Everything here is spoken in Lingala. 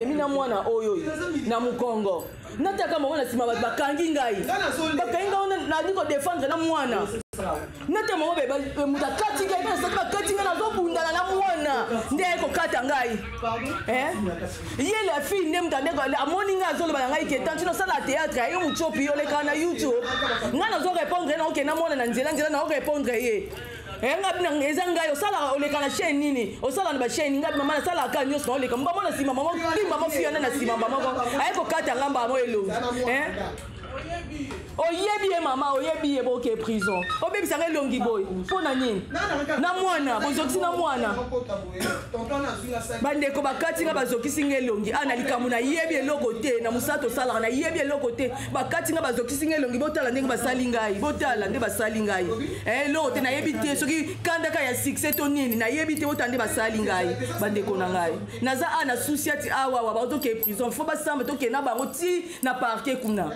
Emi na mwana oyo na mokongo nataka bango na nsima bato bakangi ngai, bakangi ngai, nali kodefendre na mwana. Nata bango, moto akati ngai mpe nasati, bakati ngai, nazobundana na mwana nde aye kokata ngai. Ye la fille nde moto andeko amoni ngai, azoloba na ngai ke tantine osala théâtre, yo motiopi olekaka na YouTube. Ngai nazo répondre ye, naokende na mwana na nzela nzela, nao répondre ye. Nga bina eza ngai, osalaka, oleka na chaîne nini, osala na bachaîne? Ngai mama nasalaka nyonso, naoleka mbamo na nsima mama kimba mofi wana na nsima moko aye kokata nga mbamo elongi. Oyebi ye mama, oyebi ye, boke prison, obebisanga elongi boye mpo na nini? Na mwana bozokisi na mwana. Bandeko, bakati nga, bazokisi nga elongi. A na likambo nayebi eloko te, na mosala tosalaka nayebi eloko te. Bakati nga, bazokisi nga elongi. Botala ndenge basali ngai, botala nde basali ngai. Eloko te nayebi te, soki kandaka ya succès to nini nayebi te. Botala nde basali ngai, bandeko na ngai. Naza a na susi ati awawa, bazoke prison, fo basamba, tokende na bango ti na parquet kuna.